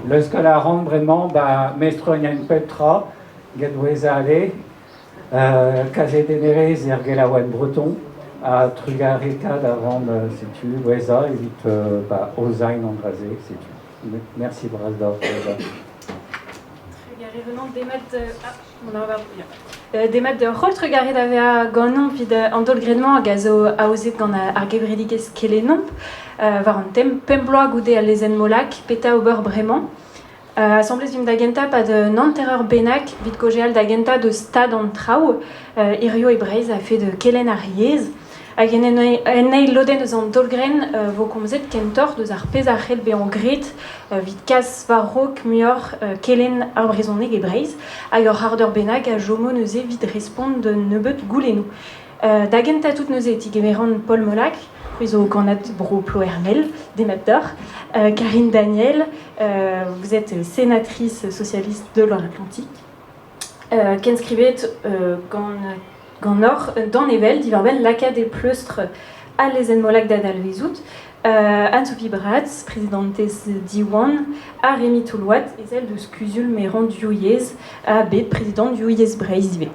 Leuskel a ran bremañ 'ba mestronienn pep tra get Wezhale, kazetennerez er gelaouenn Breton ha trugarekaat a ran setu Wezha evit ba aozañ an dra-se setu. Mersi bras deoc'h Wezha. Trugarez Renan, demat ah, Demat deoc'h-holl, trugarez da vezañ ganeomp evit an daol-grenn-mañ hag a zo aozet gant ar gevredigezh Kelennomp war an tem pemp bloaz goude al lezenn Molac, petra ober bremañ. Asambles vimp da gentañ 'pad un hanter-eur bennak evit kaozeal da gentañ deus stad an traoù hirio e Breizh a-fet kelenn ar yezh. Hag en en eil lodenn eus an daol-grenn vo komzet kentoc'h deus ar pezh a c'hell bezañ graet evit kas war-raok muioc'h kelenn ar brezhoneg e Breizh hag ur c'hard-eur bennak a chomo neuze evit respont d'un nebeud goulennoù. Da gentañ tout neuze e tigemeran Paul Molac, c'hwi zo kannad bro Ploermel, demat deoc'h. Karine Daniel, vous êtes sénatrice socialiste de Loire-Atlantique. Kenskrivet gant ganeoc'h un danevell diwar-benn lakaat e pleustr al lezenn Molac da dalvezout. Anne-Sophie Bratz, prezidantez Diwan, ha Rémi Toulhoat, ezel deus Kuzul Merañ Div ha bet prezidant Div Breizh ivez.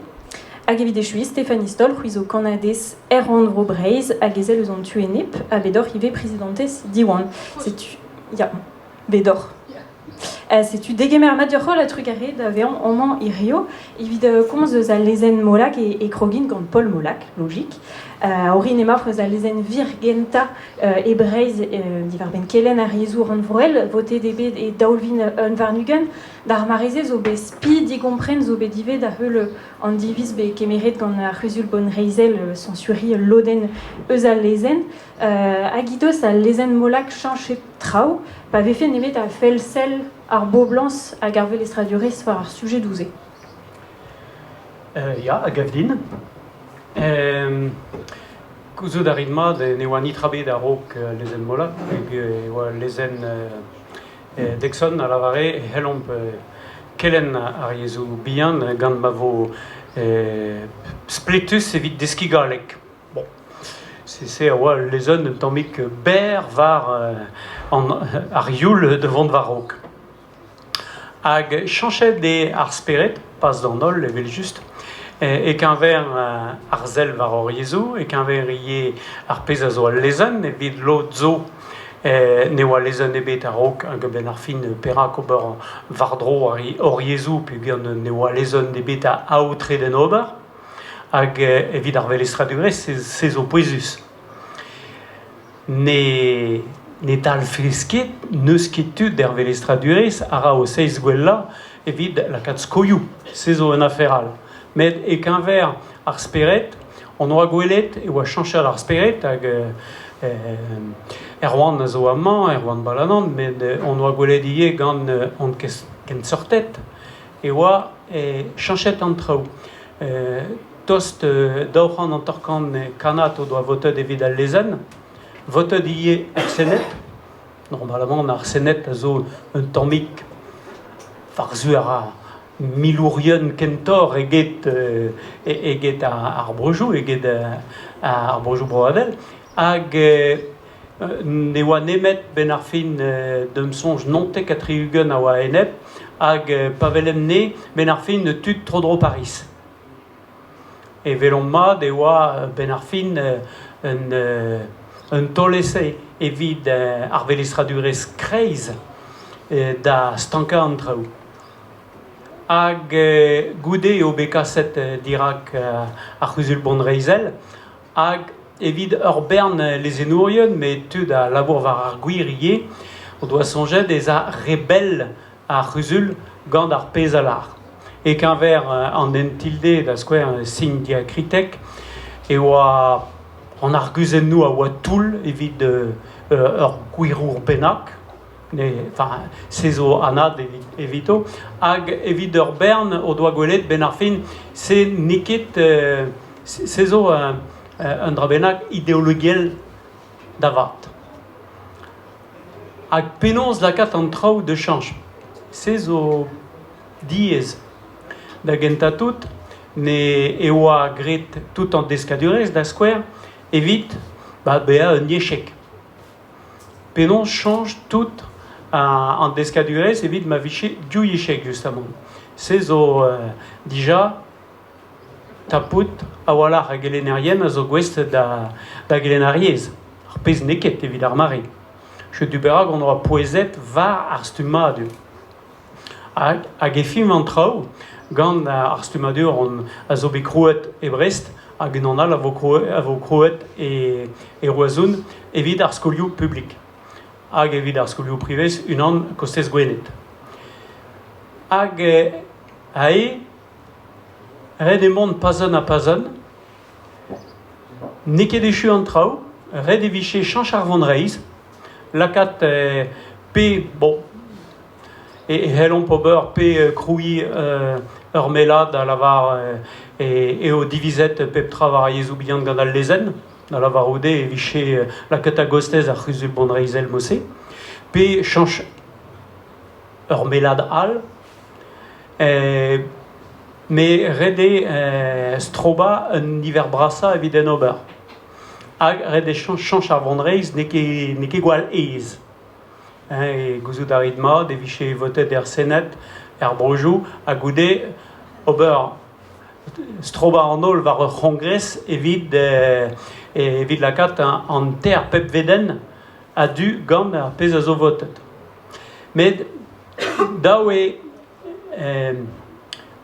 Hag evit echuiñ, Stéphanie Stoll, c'hwi zo kannadez er rannvro Breizh hag ezel eus an tu enep, ha bet oc'h ivez prezidantez Diwan. Setu, ya, bet oc'h. Setu degemer mat deoc'h-holl ha trugarez da vezañ amañ hiziv evit komz eus al lezenn Molac e krogin gant Paul Molac, logik. Orin emaoc'h eus al lezenn wir gentañ e Breizh diwar-benn kelenn ar yezhoù rannvroel, votet eo bet e 2021. D'ar mare-se zo bet spi digompren zo bet ivez da heul an diviz bet kemeret gant ar C'huzul Bonreizhel sañsuriñ ul lodenn eus al lezenn. Hag he deus al lezenn Molac cheñchet traoù, pa vefe nemet a fell sell ar boblañs hag ar velestradurezh war ar sujedoù-se. Ya, a gav din. Gouzout a rit mat ne oa netra bet a-raok lezenn Molac, hag e oa lezenn Dexon a lavare e c'hellomp kelenn ar yezhoù bihan gant ma vo spletus evit deskiñ galleg. Bon, se a oa ul lezenn un tammig berr war an, ar youl da vont war-raok. Hag chañchet eo ar spered, pas d'an holl evel-just, e-keñver ar sell war hor yezhoù, e-keñver ivez ar pezh a zo al lezenn evit lod zo ne oa lezenn ebet a-raok hag a-benn ar fin perak ober war-dro hor yezhoù peogwir ne oa lezenn ebet a aotre d'en ober. Hag evit ar velestradurezh, se zo pouezus. Ne, ne dalvez ket, n'eus ket tud er velestradurezh a ra o seizh gwellañ evit lakaat skoioù. Se zo un afer all. Met e-keñver ar spered, on oa gwelet e oa chañchet ar spered hag Erwan a zo amañ, Erwan Balanant, met on oa gwelet ivez gant hon kenseurted e oa chañchet an traoù. Tost 250 kannad o doa votet evit al lezenn, votet ivez er Sened. Normalement ar Sened a zo un tammig war-zu ar milourien kentoc'h eget eget ar breujoù, eget ar breujoù broadel. Hag ne oa nemet 'benn ar fin d'am soñj 79 a oa a-enep hag pa welemp-ne 'benn ar fin tud tro-dro Pariz. E welomp mat e oa 'benn ar fin un un taol-esae evit ar velestradurezh kreiz da stankañ an traoù. Hag goude eo bet kaset dirak ar C'huzul bonreizhel Hag evit ur bern lezennourien, met tud a labour war ar gwir ivez, o doa soñjet ez a re bell ar c'huzul gant ar pezh a lâr. E-keñver an entilde, da skouer sin diakritek, e oa an arguzennoù a oa toull evit ur gwirour bennak, enfin, se zo anat evito, hag evit ur bern o doa gwelet 'benn ar fin, se n'eo ket Se zo un dra bennak ideologiel da vat. Hag penaos lakaat an traoù da cheñch? Se zo diaes. Da gentañ-tout ne e oa graet tout an deskadurezh da skouer evit bezañ un echec. Penaos chañch tout An deskadurezh evit ma vije divyezhek justamant. Se zo dija tapout a-walc'h a gelennerien a zo gouest da gelenn ar yezh, ar pezh n'eo ket evit ar mare. Setu perak hon doa pouezet war ar stummadur. Hag e film an traoù gant ar stummadur hon a zo bet krouet e Brest hag unan all a vo krouet e Roazhon evit ar skolioù publik. Hag evit ar skolioù privez unan kostez Gwened. Hag aze, ret eo mont pazenn ha pazenn. N'eo ket echu an traoù, ret e vije cheñch ar vonreizh, lakaat pe bon e c'hellomp ober pe krouiñ ur mellad a lavar eo divizet pep tra war ar yezhoù bihan gant al lezenn. Da lavarout eo e vije lakaet a-gostez ar c'huzul bonreizhel mod-se, pe chañch ur mellad all. Met ret eo strobañ un niver brasañ evit en ober. Hag ret eo chañch ar vonreizh n'eo ket n'eo ket gwall aes. Gouzout a rit mat e vije votet er Sened, er Breujoù, ha goude ober strobañ an holl war ur c'hongres evit evit lakaat an teir pepvedenn a-du gant ar pezh a zo votet. Met dav eo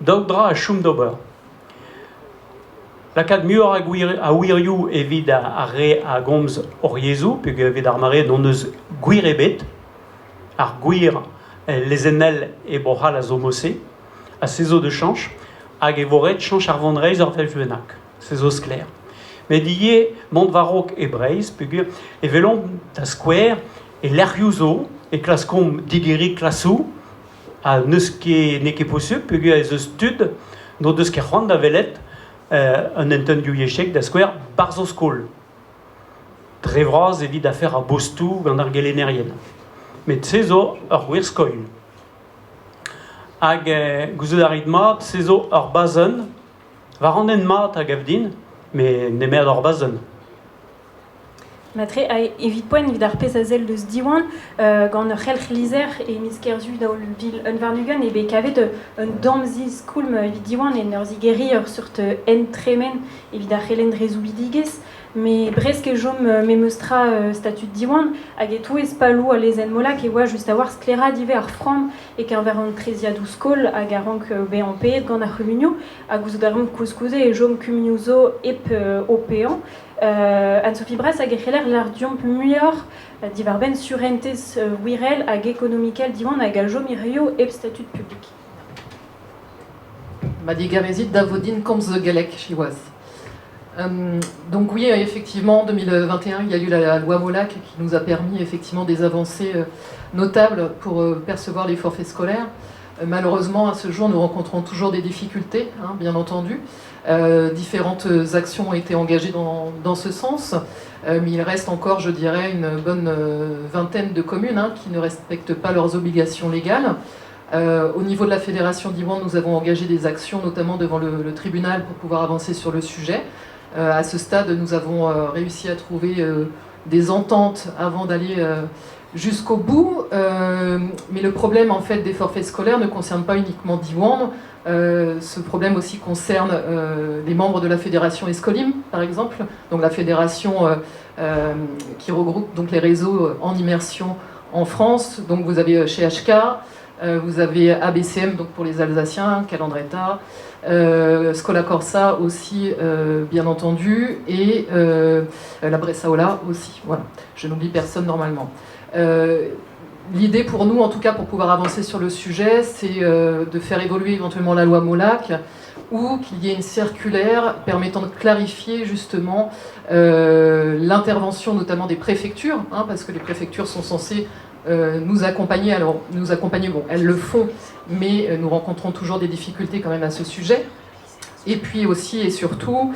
daou dra a chom d'ober. Lakaat muioc'h a gwir a wirioù evit ar re a gomz hor yezhoù peogwir evit ar mare n'hon eus gwir ebet. Ar gwir lezennel e Bro-C'hall a zo mod-se. Ha se zo da chañch hag e vo ret chañch ar vonreizh ur wech bennak. Se zo sklaer. Met ivez mont war-raok e Breizh peogwir e welomp da skouer e lec'hioù zo e klaskomp digeriñ klasoù ha n'eus ket n'eo ket posupl peogwir ez eus tud n'o deus ket c'hoant da welet un hentenn divyezhek da skouer 'barzh o skol. Dre vras evit afer ar bostoù gant ar gelennerien. Met se zo ur gwir skoilh. Hag gouzout a rit mat, se zo ur bazenn, war an hent mat a gav din, met nemet ur bazenn. Matre, evit poent, evit ar pezh a sell deus Diwan, gant ur c'helc'hlizher e miz Kerzu 2021 eo bet kavet un damziskoulm evit Diwan en ur zigeriñ ur seurt hent-tremen evit ar c'helenn dre soubidigezh. Met bresk e chom memes tra statud Diwan hag e-touez paloù al lezenn Molac e oa just a-walc'h sklaeraat ivez ar framm e-keñver an treziadoù skol hag a rank bezañ paeet gant ar c'humunioù ha gouzout a reomp koulskoude e chom kumunioù zo hep o paeañ. Anne-Sophie Bras hag e c'heller lâr deomp muioc'h diwar-benn surentez wirel hag ekonomikel Diwan hag a chom hiziv hep statud publik. Ma digarezit da vo din komz galleg siwazh. Donc oui, effectivement, en 2021, il y a eu la loi Molac qui nous a permis effectivement des avancées notables pour percevoir les forfaits scolaires. Malheureusement, à ce jour, nous rencontrons toujours des difficultés, hein, bien entendu. Différentes actions ont été engagées dans ce sens, mais il reste encore, je dirais, une bonne vingtaine de communes, hein, qui ne respectent pas leurs obligations légales. Au niveau de la Fédération Diwan, nous avons engagé des actions, notamment devant le tribunal, pour pouvoir avancer sur le sujet. À ce stade, nous avons réussi à trouver des ententes avant d'aller jusqu'au bout. Mais le problème en fait des forfaits scolaires ne concerne pas uniquement Diwan. Ce problème aussi concerne les membres de la fédération Escolim, par exemple, donc la fédération qui regroupe donc les réseaux en immersion en France. Donc vous avez chez HK, vous avez ABCM donc pour les Alsaciens, Calandreta, Scola Corsa aussi, bien entendu, et la Bressaola aussi. Voilà, je n'oublie personne normalement. L'idée pour nous, en tout cas pour pouvoir avancer sur le sujet, c'est de faire évoluer éventuellement la loi Molac ou qu'il y ait une circulaire permettant de clarifier justement l'intervention notamment des préfectures, hein, parce que les préfectures sont censées nous accompagner. Alors, nous accompagner, bon, elles le font, mais nous rencontrons toujours des difficultés quand même à ce sujet. Et puis aussi et surtout,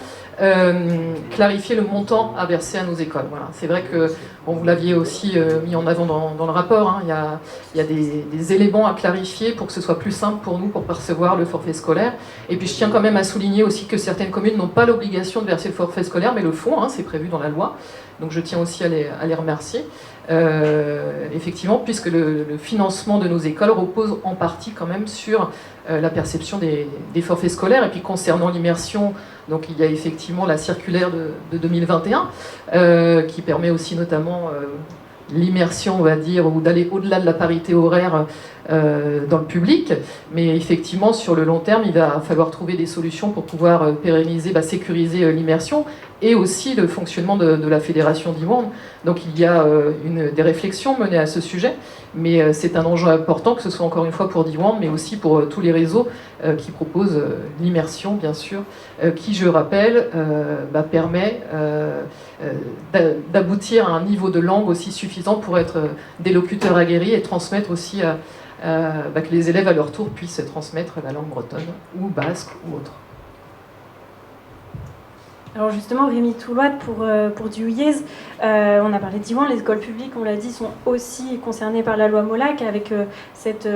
clarifier le montant à verser à nos écoles. Voilà. C'est vrai que bon, vous l'aviez aussi mis en avant dans le rapport, hein, il y a des éléments à clarifier pour que ce soit plus simple pour nous pour percevoir le forfait scolaire. Et puis je tiens quand même à souligner aussi que certaines communes n'ont pas l'obligation de verser le forfait scolaire, mais le font, hein, c'est prévu dans la loi. Donc je tiens aussi à les remercier. Effectivement, puisque le financement de nos écoles repose en partie quand même sur la perception des forfaits scolaires. Et puis concernant l'immersion, donc il y a effectivement la circulaire de 2021 qui permet aussi notamment l'immersion, on va dire, ou d'aller au-delà de la parité horaire dans le public. Mais effectivement, sur le long terme, il va falloir trouver des solutions pour pouvoir pérenniser, sécuriser l'immersion et aussi le fonctionnement de la fédération Diwan. Donc il y a des réflexions menées à ce sujet, mais c'est un enjeu important, que ce soit encore une fois pour Diwan, mais aussi pour tous les réseaux qui proposent l'immersion, bien sûr, qui, je rappelle, permet d'aboutir à un niveau de langue aussi suffisant pour être des locuteurs aguerris et transmettre aussi, que les élèves à leur tour puissent transmettre la langue bretonne ou basque ou autre. Alors justement, Rémi Toulhoat, pour Div Yezh, on a parlé de Diwan, les écoles publiques, on l'a dit, sont aussi concernées par la loi Molac, avec cette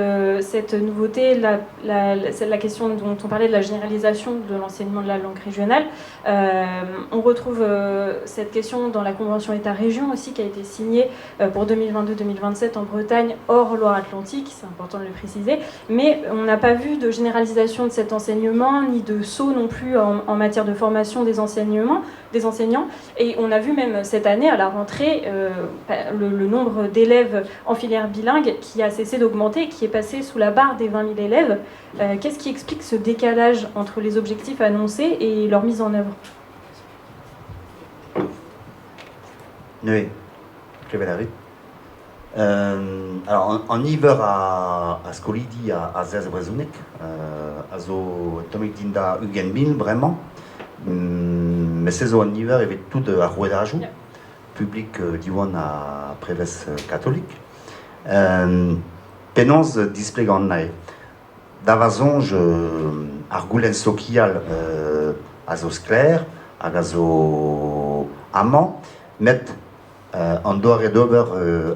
nouveauté, la question dont on parlait de la généralisation de l'enseignement de la langue régionale. On retrouve cette question dans la Convention État-Région aussi, qui a été signée pour 2022-2027 en Bretagne, hors Loire-Atlantique, c'est important de le préciser, mais on n'a pas vu de généralisation de cet enseignement, ni de saut non plus en matière de formation des enseignants, des enseignants, et on a vu même cette année à la rentrée le nombre d'élèves en filière bilingue qui a cessé d'augmenter, qui est passé sous la barre des 20 000 élèves. Qu'est-ce qui explique ce décalage entre les objectifs annoncés et leur mise en œuvre ? Oui, klevet a rit. Alors, an niver a skolidi a zesk brezhoneg a zo tammig dindan 20 000 bremañ. Met se zo an niver evit tout ar rouedajoù, publik Diwan ha prevez katolik. Penaos displegañ an nae. Da va soñj ar goulenn sokial a zo sklaer hag a zo amañ, met an doare d'ober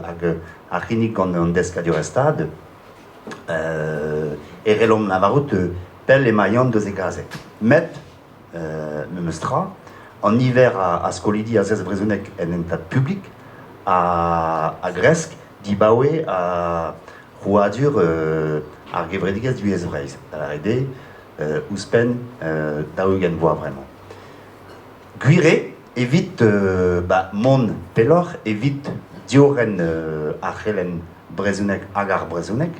hag ar c'hinnig gant an deskadurezh stad e c'hellomp lavarout pell emañ deus e gazeg. Met memes tra, an niver a skolidi a zesk brezhoneg en hentad publik a gresk dibaoe a c'hrouadur ar gevredigezh Div Yezh Breizh. Da lavaret eo ouzhpenn 40 vloaz bremañ. Gwir eo evit mont pelloc'h, evit diorren ar c'helenn brezhoneg hag ar brezhoneg,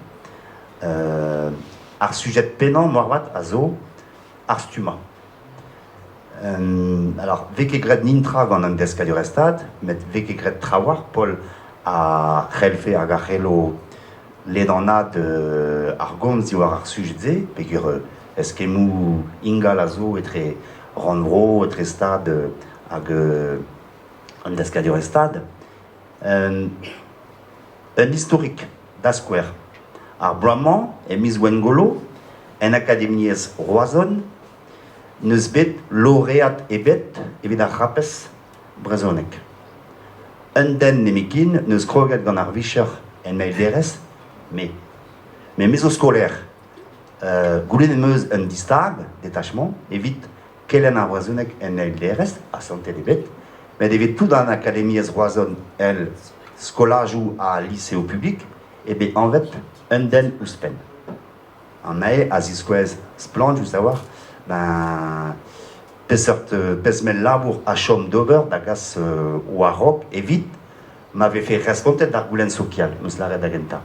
ar sujed pennañ moarvat a zo ar stummañ. Alors, 'vez ket graet nintra gant an deskadurezh stad, met 'vez ket graet trawalc'h, Paul a c'hellfe hag a c'hello ledanaat ar gomz diwar ar sujed-se, peogwir eskemmoù ingal a zo etre rannvro, etre stad hag an deskadurezh stad. Un historik, da skouer. Ar bloaz-mañ, e miz Gwengolo, en Akademiezh Roazhon, n'eus bet loread ebet evit ar c'hrapez brezhoneg. Un den nemetken n'eus kroget gant ar vicher en eil derez, me. Me me zo skolaer. Goulennet em eus un distag, détachement, evit kelenn ar brezhoneg en eil derez, asantet eo bet, met evit tout an Akademiezh Roazhon el skolajoù ha liseoù publik eo bet anvet un den ouzhpenn. An ae a ziskouez splann just a-walc'h ben peseurt pezh-mell labour a chom d'ober da gas war-raok evit ma vefe respontet d'ar goulenn sokial, 'm eus lâret da gentañ.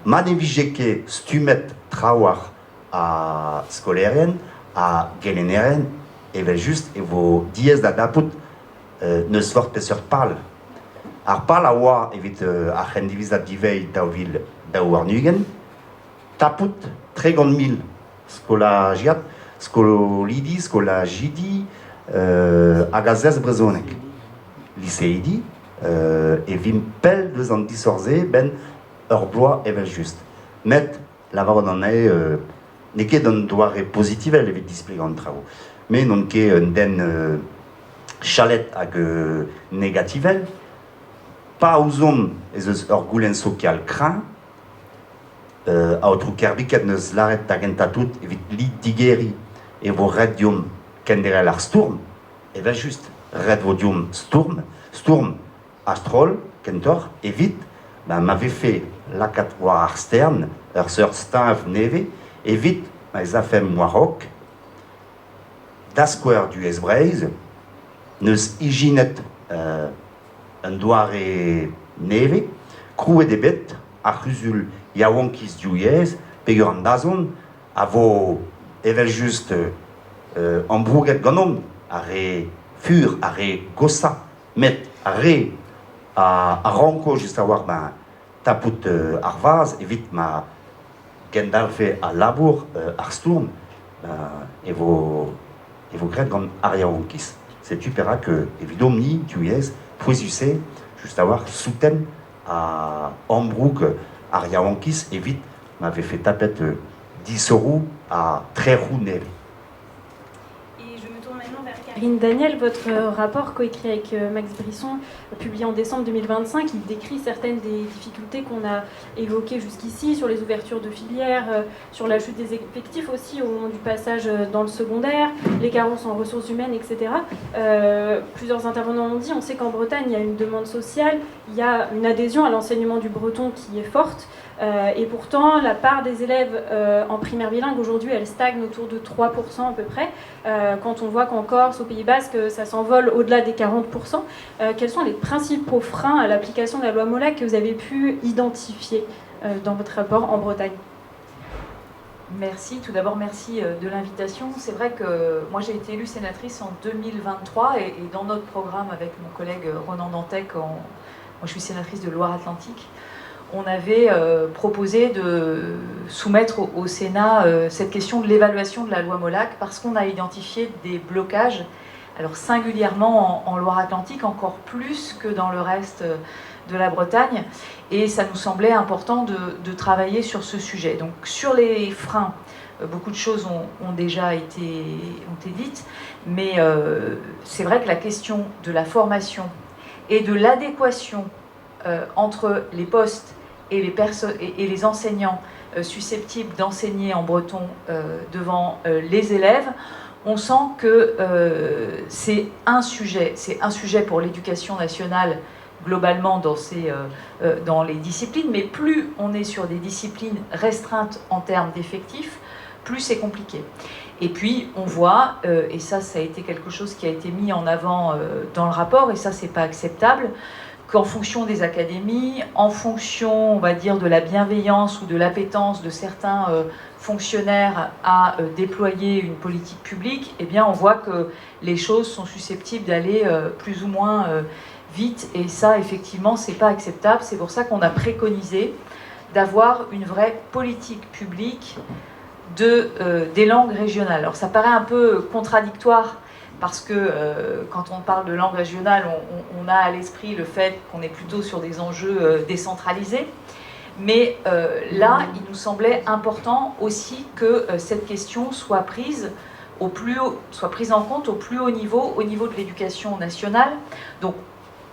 Ma ne vije ket stummet trawalc'h a skolaerien, a gelennerien, evel-just e vo diaes da dapout n'eus forzh peseurt pal. Ar pal a oa evit ar c'hendivizad diveiñ 2022, tapout 30 000 skolajiad, skolidi, skolajidi hag a zesk brezhoneg. Liseidi, e vimp pell deus an disoc'h-se 'benn ur bloaz evel-just. Met lavarout an ae n'eo ket an doare pozitivel evit displegañ an traoù. Me n'on ket un den chalet hag negativel. Pa ouzomp ez eus ur goulenn sokial kreñv, aotrou Kerbiket 'neus lâret da gentañ tout evit digeriñ e vo ret deomp kenderc'hel ar stourm, evel-just, ret vo deomp stourm, stourm. A-stroll, kentoc'h, evit ma vefe lakaat war ar stern ur seurt steuñv nevez evit ma ez afemp war-raok. Da skouer Duez Breizh 'neus ijinet un doare nevez, krouet eo bet ar c'huzul yaouankiz Div Yezh peogwir an dazont a vo evel-just ambrouget ganeomp ar re fur, ar re goshañ, met ar re a ranko just a-walc'h ben tapout ar vazh evit ma kendalc'hfe al labour, ar stourm, e vo e vo graet gant ar yaouankiz. Setu perak evidomp-ni, Div Yezh, pouezus-se just a-walc'h souten ha ambroug ar yaouankiz evit ma vefe tapet disoc'hoù ha trec'hoù nevez. Et je me tourne maintenant vers Karine Daniel. Votre rapport coécrit avec Max Brisson, publié en décembre 2025, il décrit certaines des difficultés qu'on a évoquées jusqu'ici sur les ouvertures de filières, sur la chute des effectifs aussi au moment du passage dans le secondaire, les carences en ressources humaines, etc. Plusieurs intervenants l'ont dit, on sait qu'en Bretagne, il y a une demande sociale, il y a une adhésion à l'enseignement du breton qui est forte. Et pourtant, la part des élèves en primaire bilingue, aujourd'hui, elle stagne autour de 3% à peu près. Quand on voit qu'en Corse, au Pays Basque, ça s'envole au-delà des 40%. Quels sont les principaux freins à l'application de la loi Molac que vous avez pu identifier dans votre rapport en Bretagne ? Merci. Tout d'abord, merci de l'invitation. C'est vrai que moi, j'ai été élue sénatrice en 2023 et dans notre programme avec mon collègue Ronan Dantec, moi je suis sénatrice de Loire-Atlantique, on avait proposé de soumettre au Sénat cette question de l'évaluation de la loi Molac parce qu'on a identifié des blocages, alors singulièrement en Loire-Atlantique, encore plus que dans le reste de la Bretagne, et ça nous semblait important de travailler sur ce sujet. Donc sur les freins, beaucoup de choses ont déjà été, ont été dites, mais c'est vrai que la question de la formation et de l'adéquation entre les postes et les et les enseignants susceptibles d'enseigner en breton devant les élèves, on sent que c'est un sujet, c'est un sujet pour l'éducation nationale globalement dans les disciplines, mais plus on est sur des disciplines restreintes en termes d'effectifs, plus c'est compliqué. Et puis on voit, et ça, ça a été quelque chose qui a été mis en avant dans le rapport, et ça c'est pas acceptable, qu'en fonction des académies, en fonction, on va dire, de la bienveillance ou de l'appétence de certains fonctionnaires à déployer une politique publique, eh bien, on voit que les choses sont susceptibles d'aller plus ou moins vite, et ça, effectivement, c'est pas acceptable. C'est pour ça qu'on a préconisé d'avoir une vraie politique publique des langues régionales. Alors, ça paraît un peu contradictoire, parce que quand on parle de langue régionale, on a à l'esprit le fait qu'on est plutôt sur des enjeux décentralisés. Mais là, il nous semblait important aussi que cette question soit prise au plus haut, soit prise en compte au plus haut niveau, au niveau de l'éducation nationale. Donc,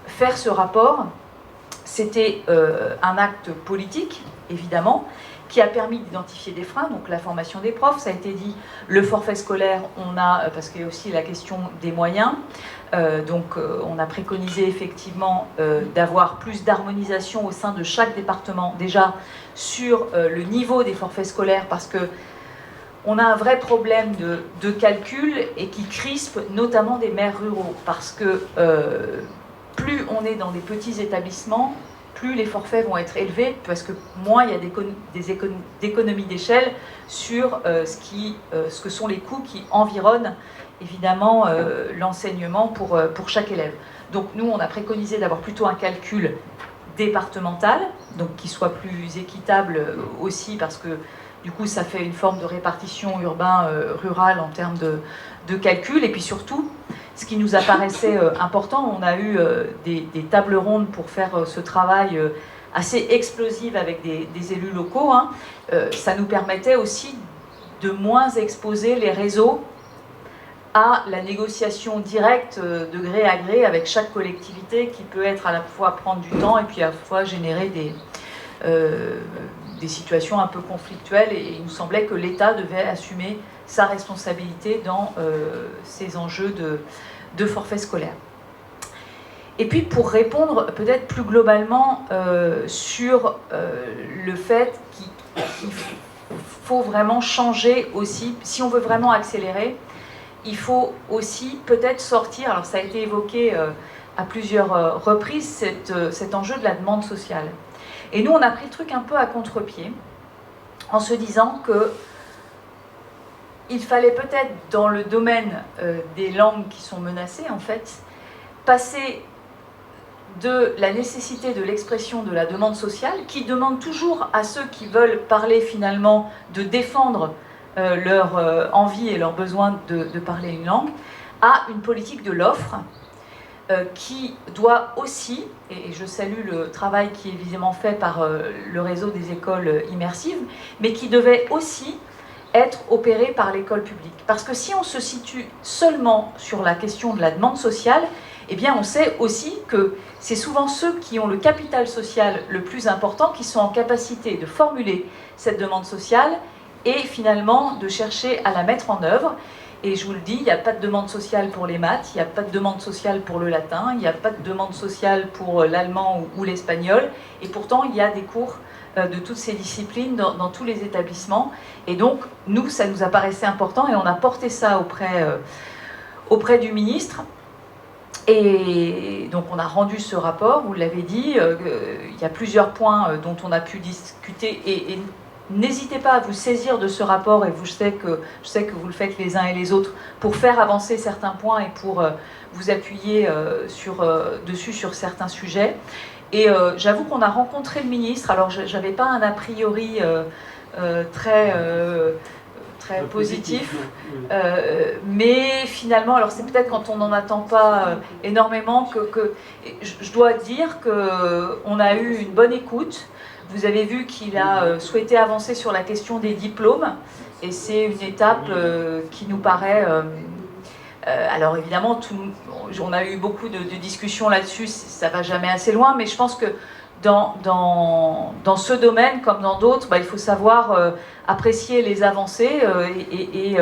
faire ce rapport, c'était un acte politique, évidemment, qui a permis d'identifier des freins, donc la formation des profs, ça a été dit, le forfait scolaire, on a, parce qu'il y a aussi la question des moyens, donc on a préconisé effectivement d'avoir plus d'harmonisation au sein de chaque département, déjà sur le niveau des forfaits scolaires, parce que on a un vrai problème de calcul et qui crispe notamment des maires ruraux, parce que plus on est dans des petits établissements, plus les forfaits vont être élevés, parce que moins il y a d'économies d'échelle sur ce que sont les coûts qui environnent évidemment l'enseignement pour chaque élève. Donc nous, on a préconisé d'avoir plutôt un calcul départemental, donc qui soit plus équitable aussi, parce que du coup, ça fait une forme de répartition urbain-rurale en termes de calcul. Et puis surtout, ce qui nous apparaissait important, on a eu des tables rondes pour faire ce travail assez explosif avec des élus locaux. Hein. Ça nous permettait aussi de moins exposer les réseaux à la négociation directe de gré à gré avec chaque collectivité qui peut être à la fois prendre du temps et puis à la fois générer des situations un peu conflictuelles, et il nous semblait que l'État devait assumer sa responsabilité dans ces enjeux de forfait scolaire. Et puis pour répondre peut-être plus globalement sur le fait qu'il faut vraiment changer aussi, si on veut vraiment accélérer, il faut aussi peut-être sortir, alors ça a été évoqué à plusieurs reprises, cet enjeu de la demande sociale. Et nous, on a pris le truc un peu à contre-pied, en se disant que il fallait peut-être, dans le domaine des langues qui sont menacées, en fait, passer de la nécessité de l'expression de la demande sociale, qui demande toujours à ceux qui veulent parler finalement de défendre leur envie et leur besoin de parler une langue, à une politique de l'offre qui doit aussi, et je salue le travail qui est évidemment fait par le réseau des écoles immersives, mais qui devait aussi être opéré par l'école publique. Parce que si on se situe seulement sur la question de la demande sociale, eh bien on sait aussi que c'est souvent ceux qui ont le capital social le plus important qui sont en capacité de formuler cette demande sociale et finalement de chercher à la mettre en œuvre. Et je vous le dis, il n'y a pas de demande sociale pour les maths, il n'y a pas de demande sociale pour le latin, il n'y a pas de demande sociale pour l'allemand ou l'espagnol, et pourtant il y a des cours de toutes ces disciplines dans tous les établissements. Et donc, nous, ça nous apparaissait important et on a porté ça auprès du ministre. Et donc, on a rendu ce rapport, vous l'avez dit, il y a plusieurs points dont on a pu discuter et n'hésitez pas à vous saisir de ce rapport, et je sais que vous le faites les uns et les autres, pour faire avancer certains points et pour vous appuyer dessus sur certains sujets. Et j'avoue qu'on a rencontré le ministre, alors je n'avais pas un a priori très positif, mais finalement, alors c'est peut-être quand on n'en attend pas énormément que je dois dire qu'on a eu une bonne écoute. Vous avez vu qu'il a souhaité avancer sur la question des diplômes, et c'est une étape qui nous paraît... alors évidemment, on a eu beaucoup de discussions là-dessus, ça ne va jamais assez loin, mais je pense que dans ce domaine, comme dans d'autres, il faut savoir apprécier les avancées et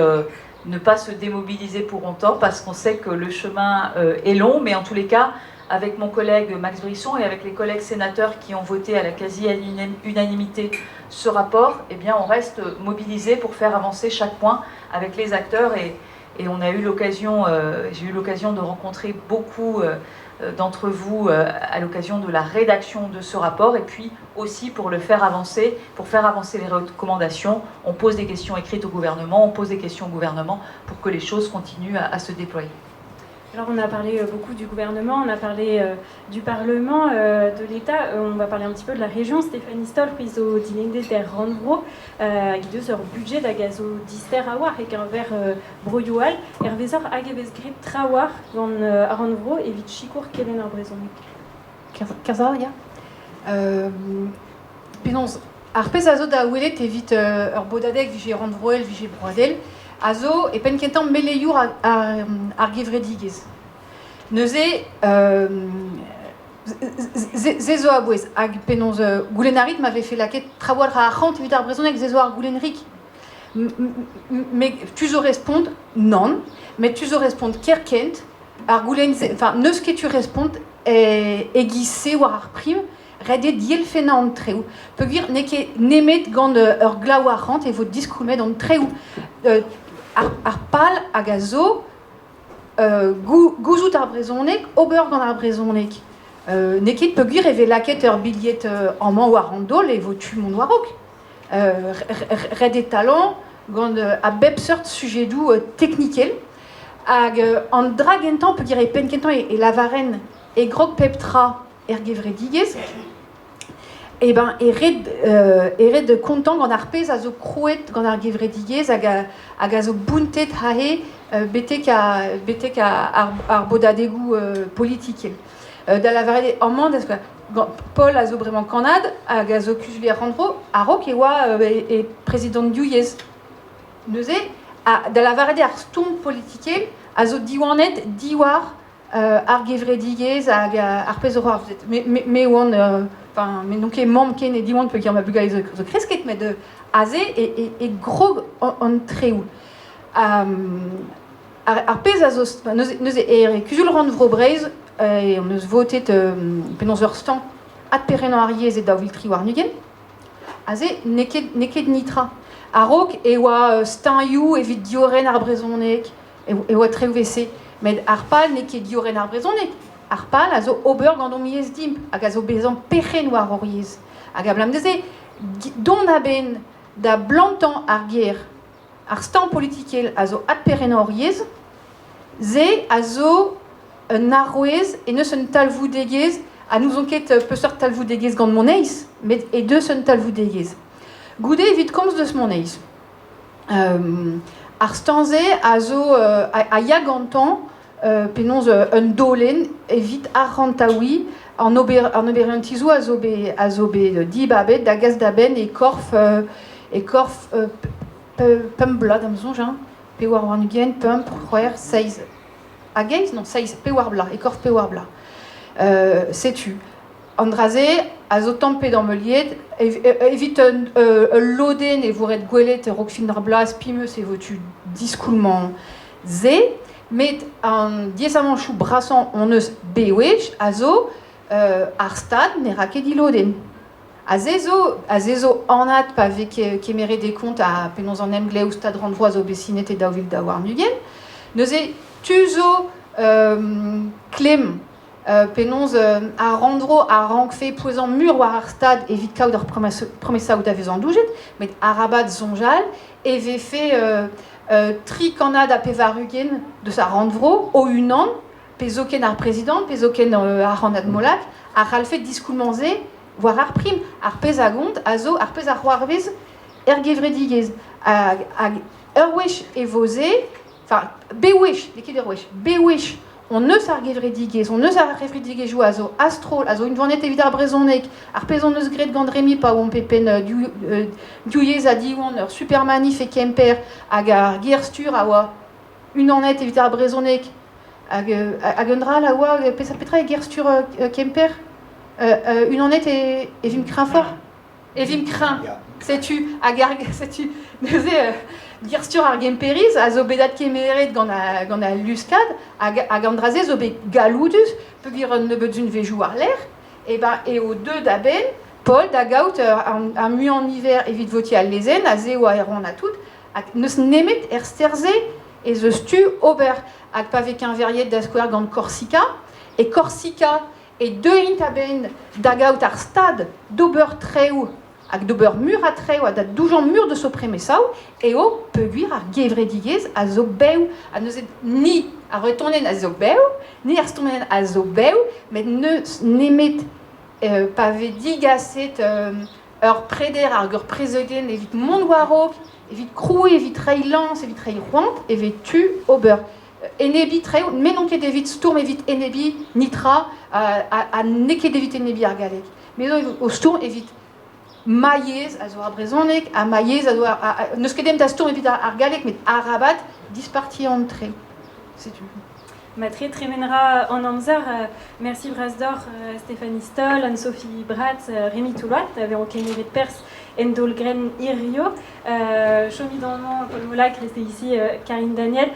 ne pas se démobiliser pour autant, parce qu'on sait que le chemin est long, mais en tous les cas, avec mon collègue Max Brisson et avec les collègues sénateurs qui ont voté à la quasi-unanimité ce rapport, eh bien, on reste mobilisé pour faire avancer chaque point avec les acteurs. Et on a eu l'occasion, j'ai eu l'occasion de rencontrer beaucoup d'entre vous à l'occasion de la rédaction de ce rapport, et puis aussi pour le faire avancer, pour faire avancer les recommandations, on pose des questions écrites au gouvernement, on pose des questions au gouvernement pour que les choses continuent à se déployer. Alors on a parlé beaucoup du gouvernement, on a parlé du Parlement, de l'État, on va parler un petit peu de la région. Stéphanie Stoll, zo dilennet er rannvro, hag he deus ur budget hag a zo dister a-walc'h e-keñver broioù all, hervezoc'h hag e vez graet trawalc'h gant ar rannvro evit sikour kelenn ar brezhoneg. Kerzh ya. Penaos, ar pezh a zo da welet evit ur bodadeg vije rannvroel, vije broadel, a zo e penn kentañ meleiour ar gevredigezh. Neuze, se zo a-bouez, hag penaos goulenn a rit ma vefe lakaet trawalc'h a arc'hant evit ar brezhoneg, se zo ar goulenn rik. Me tu zo respont nann, met tu zo respont kerkent, ar goulenn se, enfin, n'eus ket tu respont e-giz-se war ar prim, ret eo dielfennañ an traoù. Peogwir n'eo ket nemet gant ur glav arc'hant e vo diskoulmet an traoù. Ar pal hag a zo gouzout ar brezhoneg, ober gant ar brezhoneg. N'eo ket peogwir e vez lakaet ur bilhed amañ war an daol e vo tu mont war-raok. Ret eo talañ gant a bep seurt sujedoù teknikel. Hag an dra gentañ peogwir e penn kentañ e lavaren e grog pep tra er gevredigezh, eh ben, e ret kontañ gant ar pezh a zo krouet gant ar gevredigezh hag a zo bountet aze betek ar bodadegoù politikel. Da lavaret eo amañ, da skouer, gant Paul a zo bremañ kannad hag a zo kuzulier rannvro, a-raok e oa e prezidant Div Yezh. Neuze, da lavaret eo ar stourm politikel a zo diwanet diwar ar gevredigezh hag ar pezh zo c'hoarvezet. Me oan, enfin, me n'on ket mamm ken e Diwan peogwir ma bugale zo kresket, met aze e grog an traoù. Ar pezh a zo, neuze e kuzul rannvro Breizh on eus votet penaos ur steuñv adperc'hennañ ar yezh e 2023. Aze n'eo ket nitra. A-raok e oa steuñioù evit diorren ar brezhoneg, e oa traoù evel-se. Met ar pal n'eo ket diorren ar brezhoneg. Ar pal a zo ober gant hon yezh dimp hag a zo bezañ perc'henn war hor yezh. Hag abalamour da se, dont a-benn da blantañ ar ger, ar steuñv politikel a zo adperc'hennañ hor yezh, se a zo un arouez e neus un talvoudegezh ha n'ouzon ket peseurt talvoudegezh gant moneiz, met e deus un talvoudegezh. Goude evit komz deus moneiz. Ar steuñv-se a zo a ya gantañ penaos un daolenn evit arc'hantaouiñ an ober an oberiantizoù a zo bet dibabet da gas da benn e korf pemp bloaz da'm soñj hein, 24, pemp, c'hwec'h, seizh hag eizh, non, seizh, pewar bloaz, e korf pewar bloaz. Setu an dra-se a zo tamm pe damm heuliet evit ul lodenn e vo ret gwelet a-raok fin ar bloaz pimeus e vo tu diskoulmañ se. Met an diaezamantoù brasañ hon eus bewech a zo ar stad ne ra ket dilodenn. Ha se zo anat pa vez kemeret e kont ha penaos an emglev Stad-Rannvro a zo bet sinet e 2022. Neuze tu zo klemm penaos ar rannvro a rankfe pouezañ mur war ar stad evit kaout ar promesaoù da vezañ doujet, met arabat soñjal e vefe tri kannad ha 80 deus ar rannvro o-unan, pe zoken ar prezidant, pe zoken ar c'hannad Molac, a c'hallfe diskoulmañ-se war ar prim. Ar pezh a gont a zo ar pezh a c'hoarvez er gevredigezh. Hag ur wech e vo se, enfin, bewech, n'eo ket ur wech, bewech, hon eus ar gevredigezh, hon eus ar c'hevredigezhioù a zo a-stroll, a zo unvanet evit ar brezhoneg, ar pezh hon eus graet gant Remi pa oamp e penn Div Yezh ha Diwan, ur super manif e Kemper, hag ar ger-stur a oa unanet evit ar brezhoneg. Hag un dra all a oa, petra eo ger-stur Kemper? Unanet e vimp kreñfoc'h? E vimp kreñv. Setu, hag ar, setu, neuze, ger-stur ar Gemperiz a zo bet adkemeret gant al luskad, hag an dra-se zo bet galloudus, peogwir un nebeud unvezioù war-lerc'h, e ben eo deuet a-benn Paul da gaout ar muiañ-niver evit votiñ al lezenn, aze e oa Erwan ha tout, hag n'eus nemet er ster-se ez eus tu ober. Hag pa vez keñveriet da skouer gant Korsika, e Korsika e deuint a-benn da gaout ar stad d'ober traoù hag d'ober mur ha traoù ha da doujañ mur deus ho premesaoù eo peogwir ar gevredigezh a zo bev ha neuze ni ar Vretoned a zo bev, ni ar Stonenn a zo bev, met n'eus nemet pa vez digaset ur preder hag ur prezegenn evit mont war-raok, evit krouiñ, evit reiñ lañs, evit reiñ c'hoant, e vez tu ober. Enebiñ traoù, me n'on ket evit stourm evit enebiñ nitra ha n'eo ket evit enebiñ ar galleg. Me zo o stourm evit ma yezh a zo ar brezhoneg ha ma yezh a zo ar... N'eus ket dem da stourm evit ar galleg, met arabat dispartiañ an tre. Setu. Matre tremen ra an amzer. Merci bras deoc'h Stéphanie Stoll, Anne-Sophie Brat, Rémi Toulloat, da vezañ kemeret perzh en daol-grenn hirio. Chomit amañ, Paul Molac, restez ici, Karine Daniel.